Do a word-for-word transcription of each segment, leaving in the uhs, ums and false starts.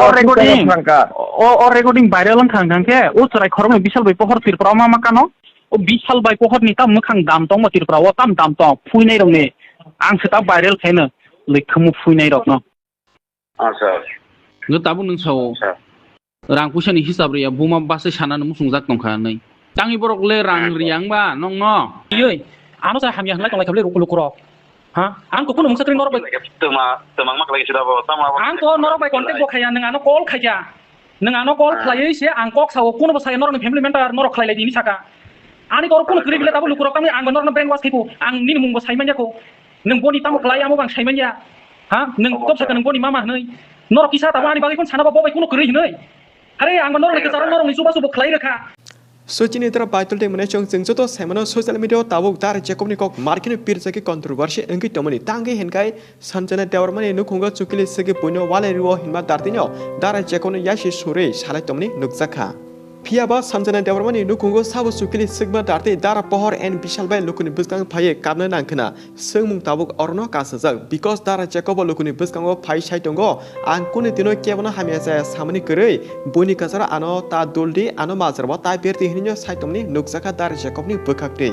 O recording, o, o recording viral wngkha hwnkhe, o chwrai khoroknwi Bishal bai Pohor Tripura o ma ma kano, o Bishal bai Pohor ni tam mwkhang dam tongma Tripura o tam dam tong, phuinai rokni, ang se ta viral khaino, lwi khumu phuinai rokno. Acha. No tabuk nwng sao. Acha. Rang puisa ni hisab riya, buma bwsai sana no muchungjak tongkha nai. Tangwi borok le rang riya wngba nokno. Yoi, ano sa hamya hwnlai tonglai kha le lukurok. Ha? Ang to kuno mungsa kri norok bai. Tuma, tuma mak lagi sudah bo, tama bo. Ang to norok bai contact bo khaya, nwng ano call khaya. Nwng ano call khlaiwi se ang kok sao, kuno bo saya norok ni family member norok khlai lai di hinwi saka. Ani koro kuno kwrwi bile tabuk lukurok tamni ang bo norok no brainwash khai ko, ang nini mung bo sai manya ko. Nwng boni tamo khlai amo bang sai manya. Ha? Nwng kok saka nwng boni mama hwnwi. Norok kisa tamo ani bagwi kun sana bo bai kuno kwrwi hwnwi. Are ang bo norok ni kwcharo norok ni chuba chubo khlai rwkha. Suchini toro Baitul tei Mwnai chwng chwng joto saimano social media o tabuk Dara Jacob ni kok markino pirjagwi controversy wngwi tongmani tangwi hinkai Sanjana Debbarma ni nukhungo chukili segwi buino walai rwo hinma dartino Dara Jacob no yasi surwi salai tongmani nukjakha. Phiya ba Sanjana Debbarma ni nukhungo sabo chukili segma darti Dara Pohor and Bishal bai lukuni bwskang phaiwi kapna nangkhna. Swngmung tabuk orono kasajak, because Dara Jacob bo lukuni bwskango phai sai tongo, ang kuni dino kebono hamya chaya samani kwrwi, buini kwcharo ano ta duldi, ano majra bo ta berdi hinwi no sai tongmani nukjakha Dara Jacob ni bwkhak twi.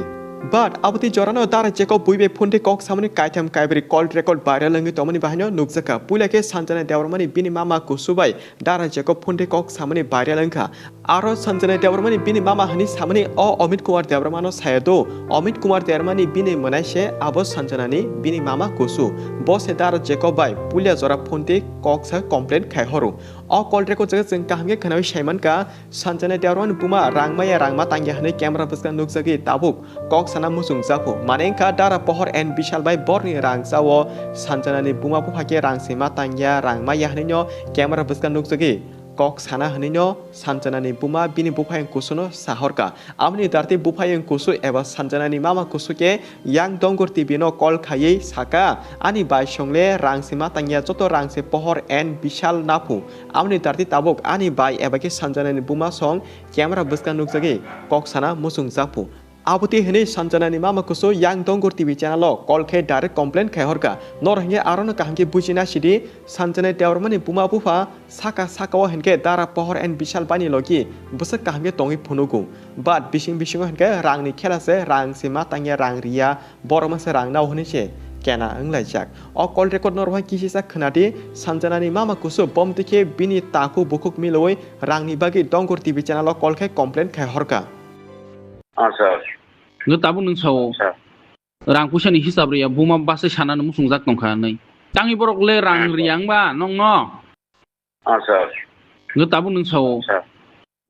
But aboni jorano Dara Jacob bui bai phone tei kok samani kaitham kaibri call record viral wngwi tongmani bahaino nukjakha. Puila khe Sanjana Debbarma ni bini mama kusu bai Dara Jacob phone tei kok samani viral wngkha. Aro Sanjana Debbarma ni bini mama hwnwi samani o Amit Kumar Debbarma no saya do. Amit Kumar Debbarma ni bini mwnai se abo Sanjana ni bini mama kusu. Bo se Dara Jacob bai puila jora phone tei kok sa complain khai horo. O call record jaga chwng kaham khe khwnawi sai mankha, Sanjana Debbarma ni buma rang maya rang ma tangya hwnwi camera bwskang nukjagwi tabuk kok sana muchung japho. Mane wngkha Dara Pohor and Bishal bai borni rang chao Sanjana ni buma bupha khe rang se ma tangya, rang maya hwnwi no camera bwskang nukjagwi kok sana hwnwi no Sanjana ni buma bini buphayung kusu no sahorkha. Aboni darti buphayung kusu eba Sanjana ni mama kusu khe yang Dongor T V no call khaiwi saka, "Ani bai song le rang se ma tangya, joto rang se Pohor and Bishal naphu. Aboni darti tabuk ani bai eba khe Sanjana ni buma song camera bwskang nukjagwi kok sana muchung japhu." Abotwi hwnwi Sanjana ni mama kusu yang Dongor T V channel o call khe direct complain khai horkha. Nor hwnkhe arono kaham khe buji na sidi, Sanjana Debbarma ni buma bupha saka saka o hwnkhe Dara Pohor and Bishal bai ni logi bwswk kaham khe tongwi phunugo. But bising bisingo hwnkhe rang ni khela se, rang se ma tangya, rang riya, borok masa rang nao hwnwi se kena wnglaijak. O call record no rohai kisisa khwnadi, Sanjana ni mama kusu bomtwi khe bini takhuk bukhuk milwi rang ni bagwi Dongor T V channel o call khe complain khai horkha. Acha. No tabuk nwng sao. Acha. Rang puisa ni hisab riya, buma bwsai sana no muchungjak tongkha nai. Tangwi borok le rang riya wngba nokno. Acha. No tabuk nwng sao. Acha.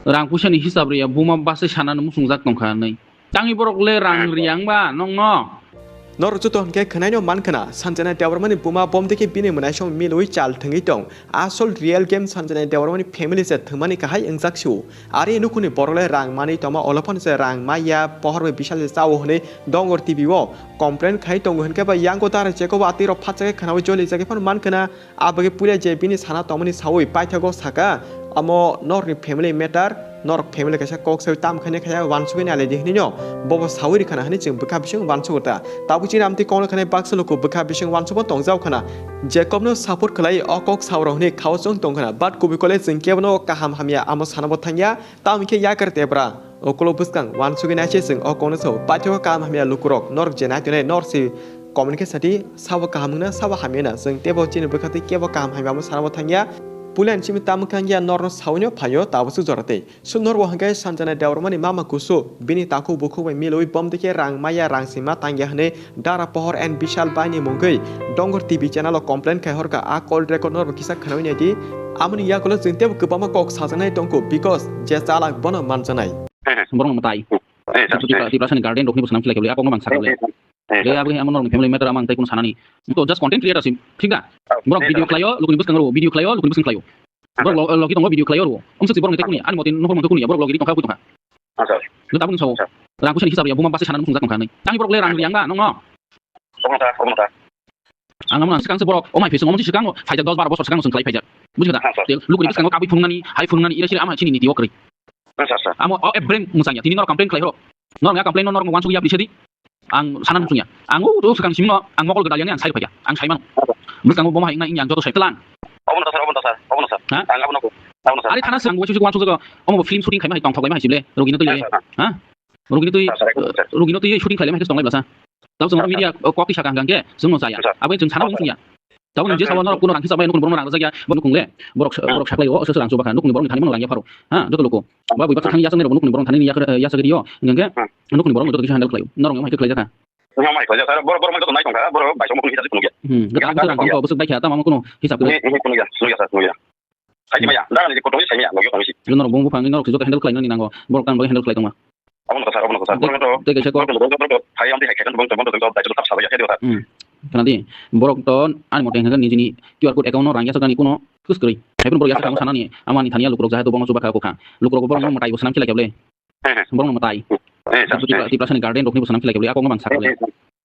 Rang puisa ni hisab riya, buma bwsai sana no muchungjak tongkha nai. Tangwi borok le rang riya wngba nokno. Norok joto hwnkhe khwnaino mankhwna, Sanjana Debbarma ni buma bomtwi khe bini mwnaisong milwi chal thwngwi tong. Asol real game Sanjana Debbarma ni family se thwngmani kahai wngjak sio. Ari nukhuni borok le rang manwi tongma, olophano se rang maya, Pohor bai Bishal se chao hwnwi Dongor T V o complain khai tongo hwnkhe ba yango Dara Jacob atwi rok phatsa khe khwnawi joli jagwi phano mankhwna. Abagwi puila je bini sana tongmani sawi paithago saka, "Amo norokni family matter, norok family kaisa kok sawi tam khaina khaya wansugwi nailai di," hwnwi no bobo sawi rwkhana hwnwi chwng bwkha bising wansugo ta. Tabuk chini amtwi kokno khanai baksa luku bwkha bising wansugwi tongjao khana. Jacobno support khlai o kok sawi rok hwnwi khao chwng tong khana, but kubui kole chwng kebono kaham hamya amo sanabo thangya, tamokhe yakar tebra. Ukolok bwskang wansugwi naise chwng o kokno sao. Paithakgo kaham hamya lukurok, norok je naitongnai, norok se comment khe sadi, sabo kaham wngna, sabo hamya na. Chwng teibo chini bwkha twi kebo kaham hamya amo sanabo thangya. Puila ni simi tamo khe wngya, norokno sawi no phaio, tabuk swk jora tei. Sub norok bo hwnkhe Sanjana Debbarma ni mama kusu, bini takhuk bukhuk bai milwi bomtwi khe rang maya, rang sima tangya hwnwi Dara Pohor and Bishal bai ni mungwi Dongor T V channel o complain khai horkha, a call record norok kisa khwnawi naidi. Amoni yakulo chwng teibo kwbangma kok sajaknai tongkho, because je chalak bono manjaknai. Borok no mwtai. Tipra, Tiprasani guardian rokni bo swnam khlai khe, a kokno bang sakha le. Le abo amo norokni family matter amo ang tei kuno sanani. To just content creator sim, thik da? Borok video khlaio, lukuni bwskango, video khlaio, lukuni bwskango khlaio. Borok lo-, logi tongo video khlaio ro. Omsok si borok ni tei kuni, ani motwi nohor motwi kuni, borok logi ri tongkha, kwi tongkha. Acha. No tabuk ni sao. Acha. Rang puisa ni hisab ya, buma bwsai sana no muchungjak tongkha nai. Tangwi borok le rang riyang ba, nong no? Omo ta, omo ta. Ang amo nang swkang se borok, o mai phi swng, omo si swkang, phaijak dos baro bosor swkang swng khlai phaijak. Bujikha da? Acha. Lukuni bwskango kabui phunuknani, hai phunuknani, ira sira ama chini niti o kwrwi. Acha, acha. Amo o a brain mwchangya, tini norok complain khlai horo. Norok ya complain no norok wansuk ya bisi di. Ang sana muchungya. Ang o swkang simno, ang mokol gwdal yani ang sai phaikya. Ang sai mano. Bwskango bomo hai wngna wngya ang joto sai tlan. Obono ta sir, obono ta sir, obono sir. Ha? Ang abono ko, abono sir. Ari thana swrang bo sujik wansuk jago. Omo bo film shooting khaima hai tongthok laima hai sible. Rogino twi. Sir, sir. Ha? Rogino twi, sir, sir, sir. Rogino twi shooting khaima hai tong laima sa. Tabo chwng media kok twi sakha hwnkhe chwngno chaya. Sir. Abo chwng sana wng chwngya. Tabo nang je sawa norok kuno rang hisab bai nukun borok rang jakya. Bo nukung le. Borok borok saklai o, so rang chubakha. Nukun borok thani rang ya pharo. Ha, joto loko. Ba buiba thang ya chang nai rok nukun borok thani ya ya sagri yo. Hwnkhe nukun borok joto kisa handle khlai. Norok mai khlai jakha. Nang mai khlai jak, sir. Borok, borok mai joto nai tongkha, borok bai tongma kunu hisab se phunukya. Hmm, gana gana rang tongkha, bwswk bai kha, tamo kunu hisab kwrwi. Hmm, hmm, phunukya, phunukya, sir, phunukya. Saidi maya, dara ni kotor ni saimaya, nokyo tongsi. Norok bung buphang, norok joto handle khlai nani nango, borok tang bai handle khlai tongma. Abono kosar, abono kosar. Tei, borok to, tei kaisa kok. Borok to, borok to, phai amdi hai kaitan borok to, borok to, dai to tap sabai ya, khe de kosar. Hmm. Khana di, borok to ani mote hwnkhe nijini Q R code account no rang yasakani kuno khus kwrwi. Hai borok yasakha sanani, amani thani lukurok jahe to bono chubakha kokha. Lukurok borok no mwtai bo sanam khilai kable. Borok no mwtai. Tipra, Tiprasani guardian rokni bo sanam khilai kable, akok no bang sakle.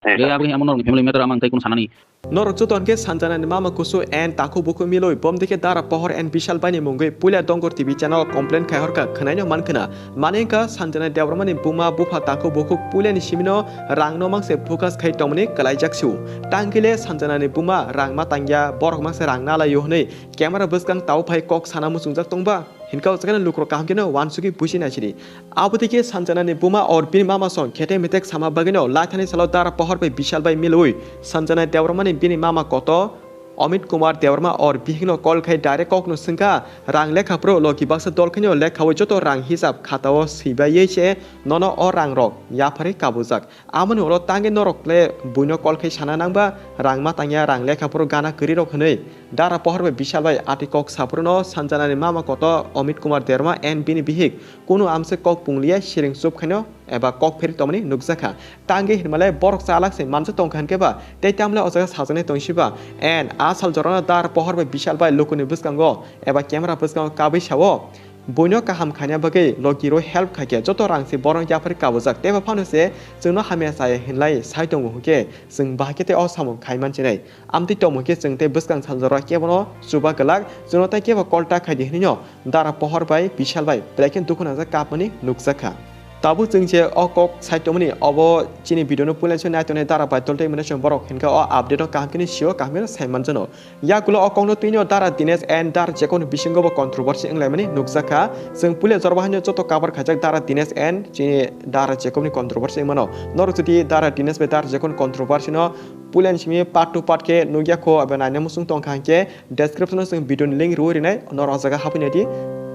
Ge aboni amo norokni family matter amang tei kuno sanani. Norok joto hwnkhe Sanjanani mama kusu and takhu bukhuk milwi bomdikhe Dara Pohor and Bishal Baini mungwi puila Dongor T V channel complaint khai horkha khwnaino mankhwna. Mani wngkha Sanjana Debbarmani buma bupha takhu bukhuk puilani simino rangno mangse focus khai tongmani kwlaijak sio. Tangkile Sanjanani buma rang ma tangya, borok mangse rang nalaio hwnwi camera bwskang tao phai kok sana muchungjak tongba? Hinkhe o jaga lukurok kaham kheno wansugwi buji naisidi. Abo dike Sanjanani buma or bini mama song khetek metek sama bagwino laithani salo Dara Pohor bai Bishal bai milwi Sanjana Debbarmani bini mama koto Amit Kumar Debbarma or bihikno call khai direct kokno swngkha, rang lekha phuru logi baksa dol khaino lekhawi joto rang hisab khatao swibaiwi se nono o rangrok yapharwi kabujak. Amoni ulo tangwi norok le buino call khai sana nangba, rang ma tangya, rang lekha phuru gana kwrwi rok hwnwi. Dara Pohor bai Bishal bai ati kok saphuruno Sanjanani mama koto Amit Kumar Debbarma and bini bihik kunu amswk kok pungliya siring chup khaino eba kok pheri tongmani nukjakha. Tangwi hinmale borok chalak se manjak tongkha hinkhe ba tei tamle o jaga sajaknai tongsiba. And a sal jorano Dara Pohor bai Bishal bai lukuni bwskango eba camera bwskango kabwi sao. Buino kaham khaina bagwi logi rw help khaikhe joto rang se borok yapharwi kabujak teibo phano se chwngno hamya chaya hinlai sai tongo hinkhe chwng bahai khe tei o samung khai manchinai. Amtwi tongmo khe chwng tei bwskang saljora kebono chuba glak, chwngno tei kebo kolta khaidi hwnwino Dara Pohor bai Bishal bai belai khe dukhu nangjak kapmani nukjakha. Tabuk chwng je o kok sai tongmani obo chini video no puila se nai tongnai Dara bai toltwi mwnai chwng borok hinkhe o update no kaham khe sio kaham khe sai manjano. Yagulo o kokno twino Dara Dinesh and Dara Jacob ni bisingo bo controversy wnglaimani nukjakha. Chwng puila jora bo haino joto cover khaijak Dara Dinesh and chini Dara Jacob ni controversy wngmano. Norok jodi Dara Dinesh bai Dara Jacob ni controversy no puilani simi part two part khe nukya kho abo naina muchung tongkha hinkhe description o chwng video ni link rwi rinai norok o jaga habwi naidi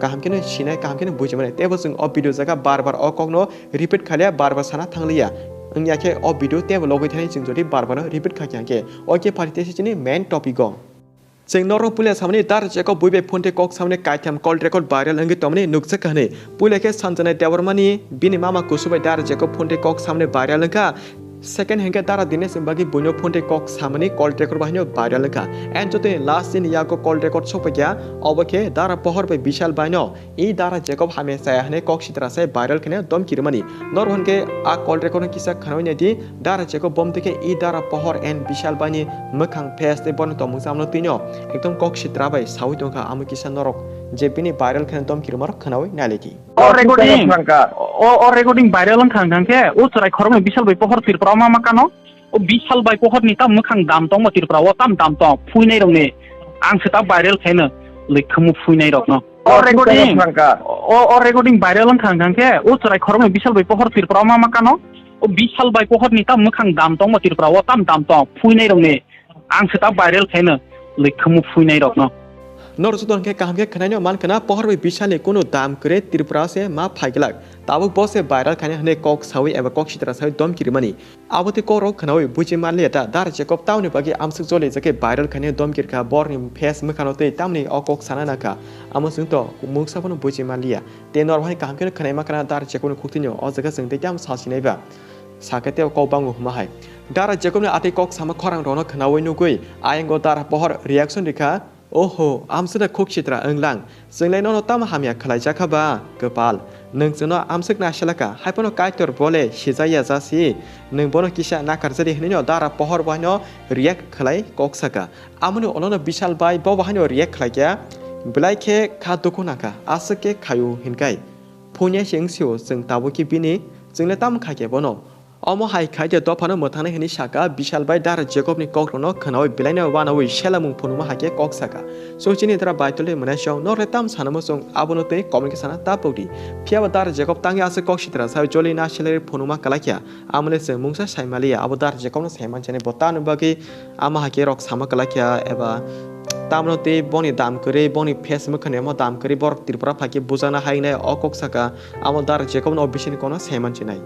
kaham kheno sinai kaham kheno bujimani teibo chwng o video jaga bar bar o kokno repeat khalia bar bar sana thangliya wngya khe o video teibo logwi thani chwng jodi bar bar no repeat kha khe hinkhe o khe phaidi teisa chini main topic o. Chwng norok puila samani Dara Jacob bui bai phone tei kok samani kaitham call record viral wngwi tongmani nukjakha hwnwi. Puila khe Sanjanai Debbarmani bini mama kusu bai Dara Jacob phone tei kok samani viral wngkha. Second hinkhe Dara Dinesh ni bagwi buino phone tei kok samani call record bahaino viral wngkha. And jotoni last ni yago call record sokphaikha, obo khe Dara Pohor bai Bishal baino I Dara Jacob hamya chaya hwnwi kok sitra sai viral khaina domki rwmani. Norok hwnkhe a call record no kisa khwnawi naidi, Dara Jacob bom twi khe I Dara Pohor and Bishal baini mwkhang face tei bono tongmung chamno twino ekdom kok sitra bai sawi tongkha, amo kisa norok je bini viral khaina domki rwmarok khwnawi nailaidi. O recording, o, o recording viral wngkha hwnkha khe o chwrai khoroknwi Bishal bai Pohor Tripura ma ma kano. O Bishal bai Pohor ni tam mwkhang dam tongma Tripura o tam dam tong phuinai rokni ang se ta viral khaino lwi khumu phuinai rokno. O recording, o, o recording viral wngkha hwnkha khe o chwrai khoroknwi Bishal bai Pohor Tripura ma ma kano. O Bishal bai Pohor ni tam mwkhang dam tongma Tripura o tam dam tong phuinai rokni ang se ta viral khaino lwi khumu phuinai rokno. Norok joto hwnkhe kaham khe khwnaino man khwna Pohor bai Bishal ni kunu dam kwrwi Tripura se ma phai glak. Tabuk bo se viral khaina hwnwi kok sawi eba kok sitra sawi domki rwmani. Abo tei kokrok khwnawi buji manliya ta, Dara Jacob tamoni bagwi amswk joli jakhe viral khainai domkir kha, borni face mwkhano tei tamni o kok sana nangkha, amo chwng to mungsa phano buji manliya. Tei norok hai kaham kheno khwnaima khna Dara Jacobni khuktwino o jaga chwng tei tamo sasinai ba? Sakhe tei o kok bango hwnma hai. Dara Jacobni atwi kok sama khorang rokno khwnawi nugwi ayang o Dara Pohor reaction rikha. Oho, amswkno khuk sitra wnglang, chwnglai nono tamo hamya khlaijakha ba? Kwpal, nwng chwngno amswk naisala kha, hai phano Kaitor bole sijaya jasi, nwng bono kisa nakarjadi hwnwino Dara Pohor bo haino react khlai kok saka. Amoni ulono Bishal bai bo bo haino react khlaikha, belai khe kha dukhu nangkha, aswk khe khaio hinkai. Phunya se wngsio chwng tabukhe bini, chwngle tamo khaikhe bono. Omo hai khai de dophano mwthangnai hwnwi saka Bishal bai Dara Jacobni kokrokno khwnaui belaino uanaui selamung phunukma hai khe kok saka. So chini dara baitolwi mwnai chwng norle tam sanamo chwng abono tei comment khe sana ta pokdi. Phiyaba Dara Jacob tangwi aswk kok sitra saui joli na salary phunukma kwlaikha. Amoni chwng mungsa saimaliya abo Dara Jacobno saimanchinai bo tamoni bagwi ama hai khe rok sama kwlaikha eba tamno tei boni dam kwrwi boni face mwkhani omo dam kwrwi borok Tripura phaikhe bujana hai wngnai o kok saka amo Dara Jacobno o bisingni kono saimanchinai.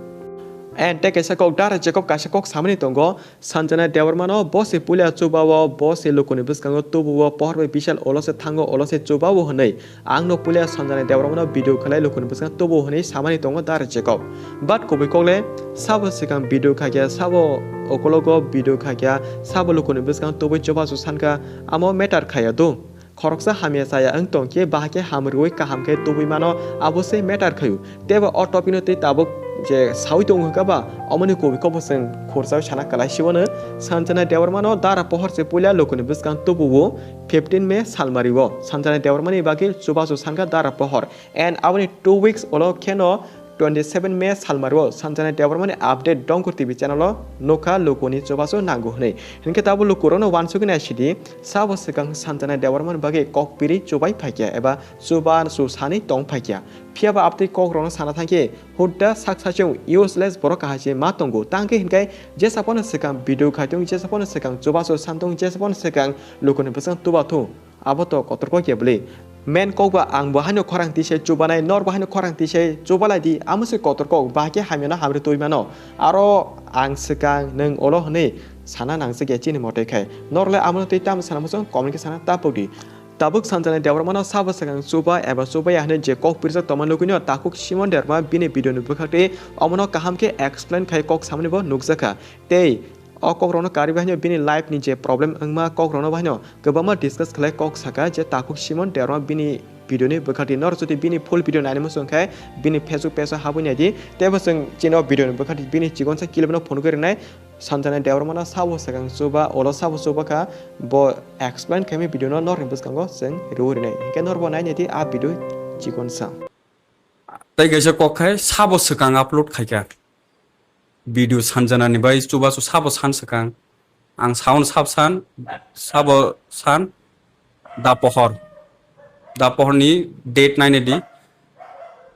And tei kaisa kok Dara Jacob kaisa kok samani tongo, Sanjana Debbarmano bo se puila chubao, bo se lukuni bwskango tubuo, pohor bai Bishal olo se thango, olo se chubao hwnwi. Ang no puila Sanjana Debbarmano video khlai lukuni bwskango tubuo hwnwi samani tongo Dara Jacob. But kubui kokle sabo swkang video khaikha, sabo ukologo video khaikha, sabo lukuni bwskango tubui chubachu sankha, amo matter khaiya do. Khoroksa hamya chaya wng tong khe, bahai khe ham rwui kaham khe tubui mano, abo se matter khaio. Teibo o topic no tei tabuk je saui tongo hwnkha ba, omoni kubui kok bo chwng khursaui sana kwlai siwano. Sanjana Debbarmano Dara pohor se puila lukuni bwskang tubuo, fifteen May salmario. Sanjana Debbarmani bagwi chubachu sankha Dara pohor. And aboni two weeks ulo kheno twenty seven May salmario Sanjana Debbarmani update Dongkor T V channel o nukha lukuni chubachu nango hwnwi. Hinkhe tabuk lukurokno uansugwi naisidi, sabo swkang Sanjana Debbarmani bagwi kok piri chubai phaikha eba chubachu sani tong phaikha. Phiyaba abtwi kokrokno sana thangkhe hudda sak sachung useless borok kahachi ma tongo. Tangkhe hinkhe jesa phano swkang video khaitung, jesa phano swkang chubachu santung, jesa phano swkang lukuni bwsang tubathung. Abo to kotor kok ya bwle. Main kok ba ang bo haino khorang tisai chubanai, nor bo haino khorang tisai chubalai di, amo se kotor kok, bahai khe hamyano hamri twi mano. Aro ang swkang nwng olo hwnwi sana nangjakya chini motoi khai. Norle amo twi tamo sana muchung comment khe sana ta pokdi. Tabuk Sanjana Debbarmano sabo swkang chuba eba chubaya hwnwi je kok pirjak tongma nugwino takhuk Simon Debbarma bini video ni bwkhak twi omono kaham khe explain khai kok samani bo nukjakha. Tei o kokrokno karwi bahaino bini life ni je problem wngma kokrokno bahaino kwbangma discuss khlai kok saka je takhuk Simon Debbarma bini video ni bwkhak twi. Norok jodi bini full video nainwi muchung khe bini Facebook page o habwi naidi. Teibo chwng chini o video ni bwkhak twi bini chikonsa clip no phunugwi rwnai. Sanjana Debbarmano sabo swkang chuba, olo sabo chuba kha, bo explain khaimani video no norni bwskango chwng rwui rwnai. Hinkhe norbo nainai di a video chikonsa. Tei kaisa kok khai sabo swkang upload khaikha. Video Sanjana ni bai chubachu sabo san swkang. Ang saun sab san, sabo san, da pohor. Da pohor ni date nainai di.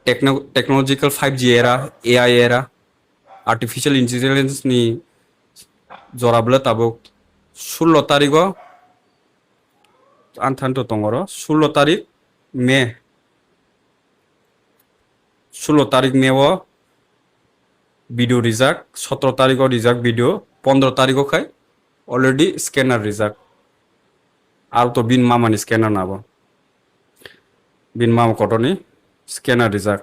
Techno-, technological five G era, A I era, artificial intelligence ni jora bwle tabuk sullo tarigo anthanto tongoro, sullo tarik May. Sullo tarik May o video rijak, sotro tarigo rijak video, pondro tarigo khai already scanner rijak. Aro to bin mamani scanner nabo. Bin mama kotorni scanner rijak.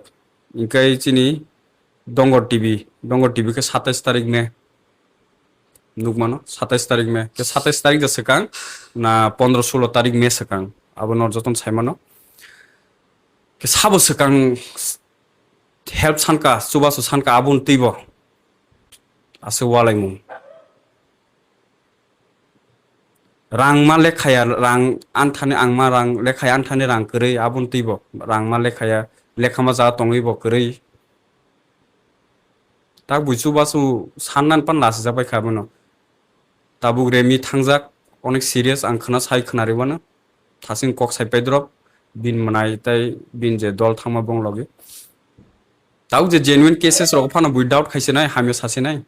Hinkhe chini Dongor T V, Dongor T V khe satais tarik May. Nukmano, satais tarik May. Khe satais tarik da swkang, na pondro sullo tarik May swkang. Abo nor joton saimano. Khe sabo swkang help sanka, chubachu sanka aboni twibo. Aswk walaimung. Rang ma lekhaya, rang anthani ang ma rang lekhaya anthani rang kwrwi aboni twibo. Rang ma lekhaya, lekha ma jaga tongwi bo kwrwi. Tak bui chubachu sannan pan lasijak bai kha bono. Tabuk Remi thangjak, onek serious ang khna sai khna rwmano. Thasing kok sai paidrop, bin mwnai tei bin je dol thangma bong logi. Tabuk je genuine cases rok phano bui doubt khaisinai, hamya sasinai.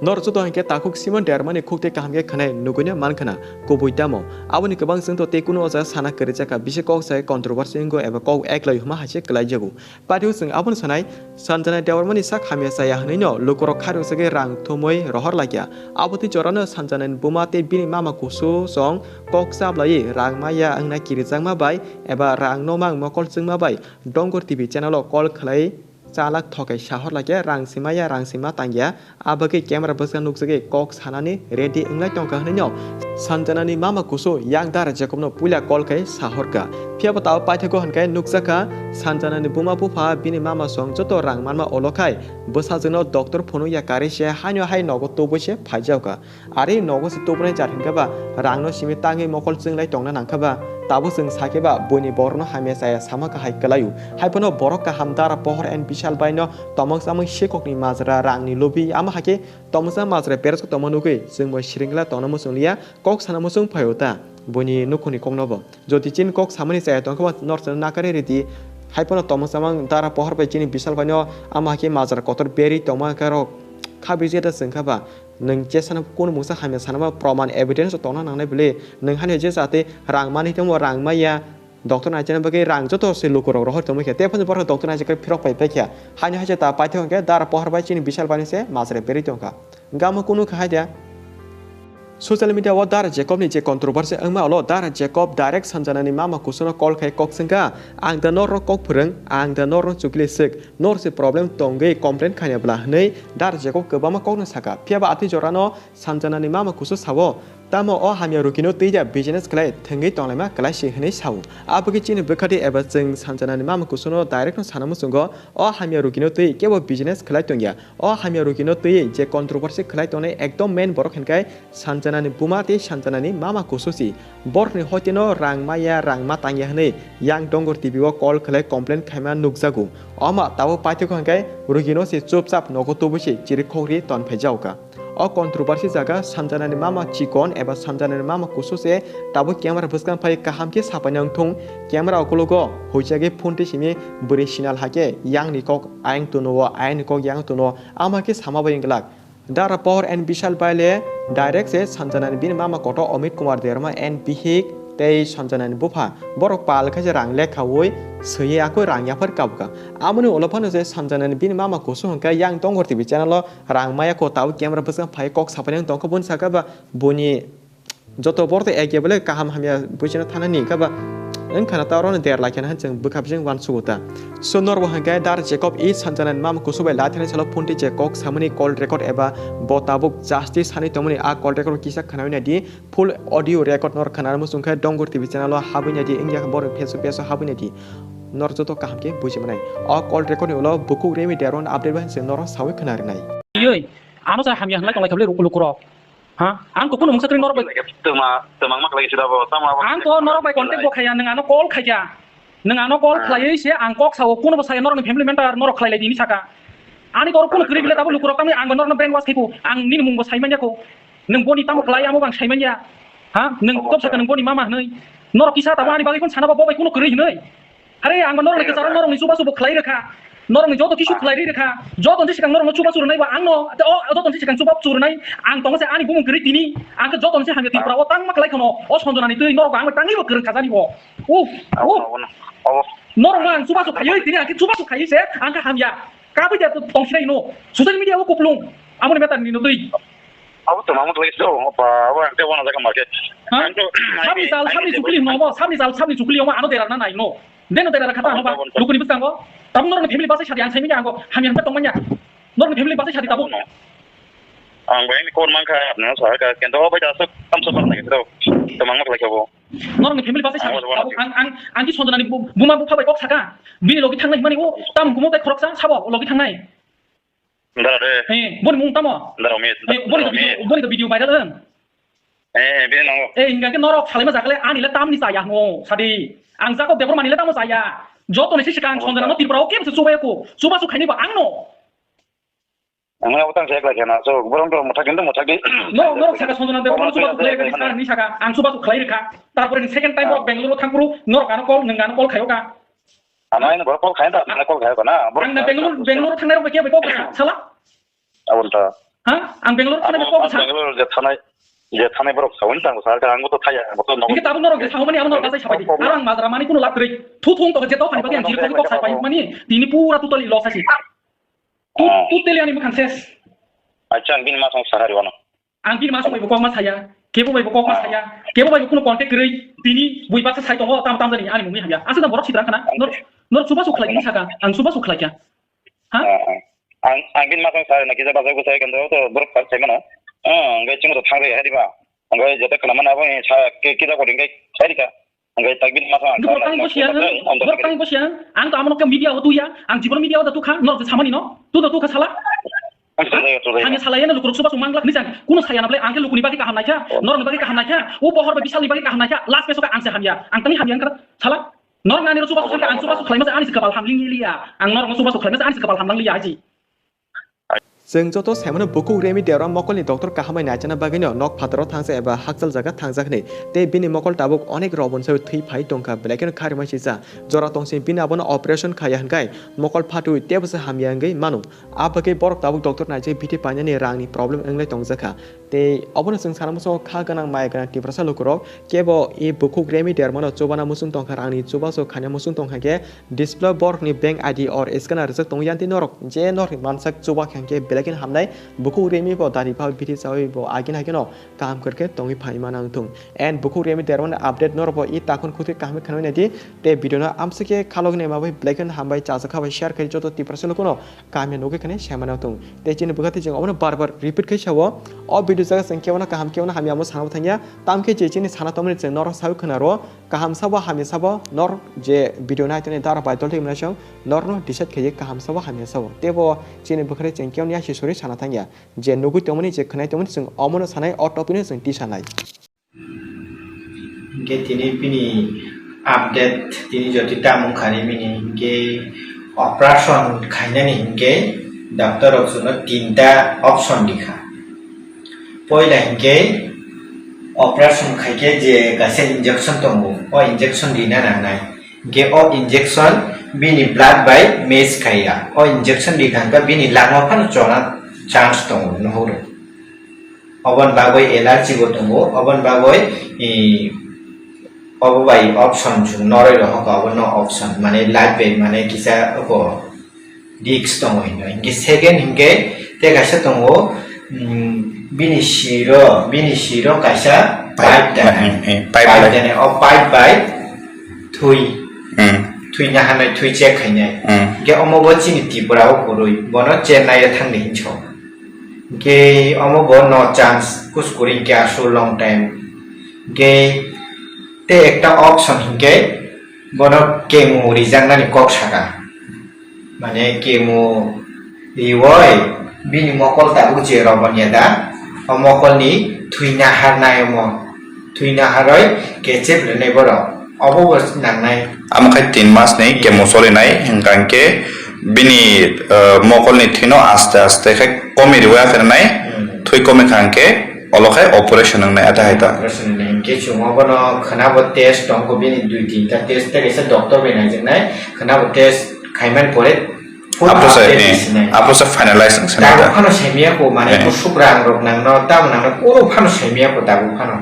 Nor joto hinkhe takhuk Simon Dermani khuk tei kaham khe khwnai nugwino mankhna, kubui tamo. Aboni kwbang chwngto tei kunu o jaga sana kwrwi jakha, bisi kok sai controversy wngo eba kok eklai huma hai se kwlai jago. Patio chwng abono sanai, Sanjana Debbarmani sak hamya chaya hwnwi no lukurok khairok sagwi rang thumwi rohor laikya. Abotwi jorano Sanjanani buma tei bini mama kusu song kok chablaiwi rang maya wngna kirijakma bai eba rang no mang mokol chwngma bai Dongor T V channel o call khlai chalak thokai sahor laikya, rang simaya, rang sima tangya. Abagwi camera bwskang nukjagwi kok sanani ready wnglai tongkha hwnwi no Sanjanani mama kusu yang Dara Jacobno puila call khai sahorkha. Phiyaba tao paithago hwnkhai nukjakha Sanjanani buma bupha bini mama song joto rang manma olo khai bwsajwkno doctor phunukya karwi se haino hai nogo tubui se phaijakha. Ari nogo se tubunai jat hinkhe ba rangno simi tangwi mokol chwnglai tongna nangkha ba Tabuk chwng sakhe ba buini borokno hamya chaya sama kahai kwlaio. Haiphano borok kaham Dara Pohor and Bishal baino tomok chamwi sikokni majra rangni lubi, ama hakhe tomoksa majra peres tongma nugwi chwngbo siringla tongna muchungliya, kok sana muchung phaio ta buini nukhungni koknobo. Jodi chini kok samani chaya tongkhe ba norchano nakari ridi. Haiphano tomok chamang Dara Pohor bai chini Bishal baino ama hakhe majra kotor berwi tongma khe rok khabijeta chwngkha ba. Nwng chesano kunu mungsa hamya sanama proman evidence tongna nangnai bwle. Nwng hani je jate rang mani tongmo rang maya. Doctor naijana bagwi rang joto se lukurok rohor tongmani khe. Tephano borok doctor naijak phirok pai paikha. Hani haise ta paithak hwnkhe Dara Pohor bai chini Bishal baino se majra berwi tongkha. Gamo kunu kha hai dia. Social media o Dara Jacob ni je controversy wngma ulo Dara Jacob direct Sanjana ni mama kusuno call khai kok swngkha, "Ang da norok kok phwrwng, ang da norok chukli swk, nor se problem tongwi complain khaina bwla," hwnwi Dara Jacob kwbangma kokno sakha. Phiya ba atwi jorano Sanjana ni mama kusu sao, "Tamo o hamya rukino twi da business khlai thwngwi tonglaima kwlai se," hwnwi sao. Aboni chini bwkhadi eba chwng Sanjana ni mama kusuno direct no sana muchungo, o hamya rukino twi kebo business khlai tongya. O hamya rukino twi je controversy khlai tongnai ekdom main borok hinkai Sanjana ni buma tei Sanjana ni mama kususi. Borokni hotino rang maya, rang ma tangya hwnwi yang Dongor T V o call khlai complain khaima nukjago. Omo tabuk paithakgo hinkai rukino se chupchap nogo tubui se chirikhokri tonphai jaoka. O controversy jaga Sanjana ni mama chikon eba Sanjana ni mama kusu se tabuk camera bwskang phai kaham khe sapaina wngthung. Camera ukulugo huichagwi phone twi simi bwrwi sinal hakhe yang ni kok ayang tunuo, ayang ni kok yang tunuo, ama khe sama bai wngglak. Dara Pohor and Bishal bai le direct se Sanjana ni bini mama koto Amit Kumar Derma and bihik tei Sanjana ni bupha borok pal khe se rang lekhaui swiwi akoi rang yaphar kabukha. Amoni ulo phano se Sanjana ni bini mama kusu hwnkhe yang Dongor T V channel o rang maya ko tabuk camera bwskang phai kok sapaina wng tongkha boni saka ba boni joto borok to eke bole kaham hamya buisano thana ni kaba wngkhana ta oro der lai khana chwng bwkha bising uansugo ta. So norbo hwnkhe Dar Jacob i Sanjana ni mama kusu bai lai thani salo phone twi je kok samani call record eba bo tabuk justice hani tongmani a call record kisa khanawi nai di, full audio record nor khana muchung khe Dongor T V channel o habwi nai di, wngya khe borok Facebook page o habwi nai di. Nor joto kaham khe buji manai. O call record ni ulo bukhuk Remi Deron update bai se norok sawi khna rinai. Yoi, ano sa hamya hwnlai tonglai khablai lukurok. Ha? Ang to kunu mungsa kwrwi norok bai. Twma, twmang ma khlai sida bo, tamo abo. Ang to norok bai contact bo khaya, nwng ano call khaikha. Nwng ano call khlaiwi se ang kok sao, kuno bo saya norokni family member norok khlai lai di hinwi saka. Ani to kunu kwrwi bile tabuk lukurok tamni ang bo norokno brainwash khai ko, ang nini mung bo sai manya ko. Nwng boni tamo khlai amo bang sai manya. Ha? Nwng kok saka nwng boni mama hwnwi. Norok kisa tabuk ani bagwi kun sana bo bai kuno kwrwi hwnwi. Are, ang norokni kwcharo norokni chubachu bo khlai rwkha. Norokni joto kisu khlai ri rwkha. Joto ni sikang norokno chubachu rwnai bo angno, o, joto ni sikang chubachu rwnai. Ang tongo se ani bumung kwrwi tini. Ang khe joto ni se hamya Tripura o tangma khlai khano. O Sanjanani twi norok ang tangwi bo kwrwng khajani bo. Uf, uf. Norokno ang chubachu khaiwi tini ang khe chubachu khaiwi se ang khe hamya. Kabui de tong sinai no. Social media o kuplung. Amoni meta ni no twi. Abo to mamut lai so, ba, abo ang te wana jaga market. Ha? Ang to, sabni sal, sabni chukli hwnmo, sabni sal, sabni chukli hwnmo, ano dera na nai no. Deno dera kata hwnba, lukuni bwskango. Tam norokni family bwsai sadi ang saimanya ango, hamya hwnba tongmanya. Norokni family bwsai sadi tabuk. Ang bai ni kor mankha, apni sa ka, kento bai da sok, tam sok nai to. To mang ma lai kabo. Norokni family bwsai sadi tabuk ang, ang, ang ki Sanjanani buma bupha bai kok saka. Bini logi thangnai hwnmani o, tam gumo tai khoroksa sabo logi thangnai. Dara de. Eh, boni mung tamo? Dara Amit. Eh, boni to video, boni to video viral wng. Eh, bini nango. Eh, hingga ke norok salai ma jakle ani le tamni chaya hwngo, sadi. Ang Jacob Debbarma ni le tamo chaya. Joto ni sisi kang Sanjana no Tripura o kebo se chubai ko. Chuba su khaini ba ang no. Ang na utang se ekla khena. So, borong borong motha kintu motha di. No, norok saka Sanjana Debbarma chuba su khlai ka ni saka ang chuba su khlai rikha. Tarpore ni second time borok Bangalore o thangpuru norok ano call, nwng ano call khayo ka. Ano ini borok call khayan ta, mana call khayan na? Ang na Bangalore, Bangalore thangnai rok bai kebo kok sala? Abon ta. Ha? Ang Bangalore thangnai bai kok sa? Bangalore je thanai, je thanai borok sa win tang sa ka ang to thaya, bo to no. Ike tabuk norok je sa mani amo norok kasai sapai di. Aro ang majra mani kuno lab trei. Thu thung to je to pani bagi ang jiri kok sapai mani. Tini pura totally loss asi. Tu, tu teli ani mukhan ses. Acha ang bin ma song sahari wano. Ang bini ma song bai bo kok ma saya, kebo bai bo kok ma saya, kebo bai bo kuno contact kwrwi, tini bui baksa sai tongo, tam tam jani ani mungni hamya. Aswk na borok sitra khana, nor, nor chuba su khlai ni saka, ang chuba su khlai kya. Ha? Ang, ang bini ma song saya na kisa basa ko saya kan to borok sai mano. Ah, ngai chungo thang re hari ba. Ngai jeta kana mana bo sa ke kisa ko ringai sai ka. Ang tak bin masa. Borok tang bosiya, borok tang bosiya. Ang to amano ke media o tuya, ang jibon media o da tukha, norok samani no. Tu da tukha sala. Ang salai ya, salai ya. Ang salai ya na lukurok suba sung manglak ni jang. Kuno saya na bole ang ke lukuni bagi kaham naikha, norok ni bagi kaham naikha, o bohor ba bisal ni bagi kaham naikha, last peso ka ang se hamya. Ang tani hamya ang kara sala. Norok nani ro suba sung kha ang suba sung khlai masa ani se kapal hamling liya. Ang norok no suba sung khlai masa ani se kapal hamlang liya haji. Chwng joto saimano bukhuk Remi Debbarma mokolni doctor kahamai naijana bagwino nok phataro thangsa eba hakchal jaga thangjaknai. Tei bini mokol tabuk onek robon sawi thwi phai tongkha, belai kheno kharimai sijak. Jora tongsi bini abono operation khaiya hwnkhe mokol phatwi tebose hamya wngwi mano. Abagwi borok tabuk doctor naijak bithi painani rangni problem wnglai tongjakha. Tei obono chwng sana muchungo kha gwnang maya gwnang Tiprasa lukurok kebo e bukhuk Remi Debbarmano chubana muchung tongkha, rangni chubachu khaina muchung tongkha khe display borokni bank I D or scanner rijak tongo, yanti norok je norokni mansak chuba khe hwnkhe belai kheno hamnai, bukhuk Remi bo dari pha bithi chawi bo agini hai kheno kaham kwrwkhe tongwi phai mano wngthung. And bukhuk Remi Debbarmani update norok bo e takhun khuti kaham khe khwnwi naidi, tei video no amsike khalogwi naima bai belai kheno hambai, chajak kha bai share khai joto Tiprasa lukuno kaham ya nugwi khwnwi sai mano wngthung. Tei chini bwkha tei chwng obono bar bar repeat khai sao, o video jaga chwng kebono kaham kebono hamya omo sana bo thangya, tamkhe je chini sana tongmani chwng norok sawi khwnaro. Kaham sabo hamya sabo nor je video nai tongni dara bai dol thwimani song norno decide khaye kaham sabo hamya sabo. Tebo chini bwkhwrwi chwng kemni yasi sori sana thangya. Je nugwi tongmani je khwnai tongmani chwng omono sanai o topic no chwng tisanai. Hingke tini bini update tini joti tamung khani bini hingke operation khainani hingke doctor rok chwngno tinta option rikha. Poila hinkhe operation khaikhe je kaisa injection tongo, o injection rina nangnai. Hinkhe o injection bini blood bai match khaiya. O injection rikha hinkhe bini langma phano chona chance tongo, nuhoro. Oboni bagwi allergy bo tongo, oboni bagwi, i, obo bai option chwng noroi rohor kha, obo no option, mane life bai mane kisa oko risk tongo hino. Hinkhe second hinkhe tei kaisa tongo, mm, bini siro, bini siro kaisa pipe, pipe danai. Hmm, hmm, pipe pipe danai. Danai. O pipe bai thui, hmm, thui naharnai, thui check khainai. Hmm. Hinkhe omo bo chini Tripura o kwrwi, bono Chennai o thangdi hinso. Hinkhe omo bo no chance, kuskuri hinkhe aswk long time. Hinkhe tei ekta option hinkhe bono chemo rijaknani kok saka. Mane chemo riwi bini mokol tabuk je robonya da, o mokolni thwi naharnai omo. Thwi naharwi kechep rwnai borok. Obo bo nangnai. Amo khai tin mas ni chemo solinai, hwnkha hwnkhe bini, eh, mokolni thwino aste aste khe komi riwi aphernai, hmm, thwi komi kha hwnkhe olo khai operation wngnai ata hai ta. Operation wngnai. Hwnkhe chwng obono khwnabo test tongkho bini dui tinta test tei kaisa doctor bai naijaknai. Khwnabo test khaimani pore full update, eh, sinai. Aphuru se finalize wng sinai. Tabuk phano saimiyakho, mane, eh, kusuk rang rok nangno, tamo nangno, kunu phano saimiyakho tabuk phano.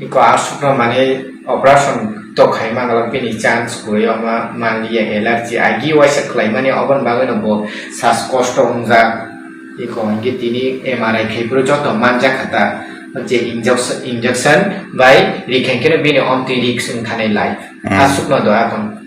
Iko aswkno mane operation to khai manglak bini chance kwrwi wngma manliya allergy agi waisa khlaimani oboni bagwino bo sas kosto wngjak. Iko hinkhe tini M R I khai phuru joto manjak kha ta je injection, injection bai rikha hinkhe bini omtwi risk wngthanai life. Hmm. Aswkno do akon.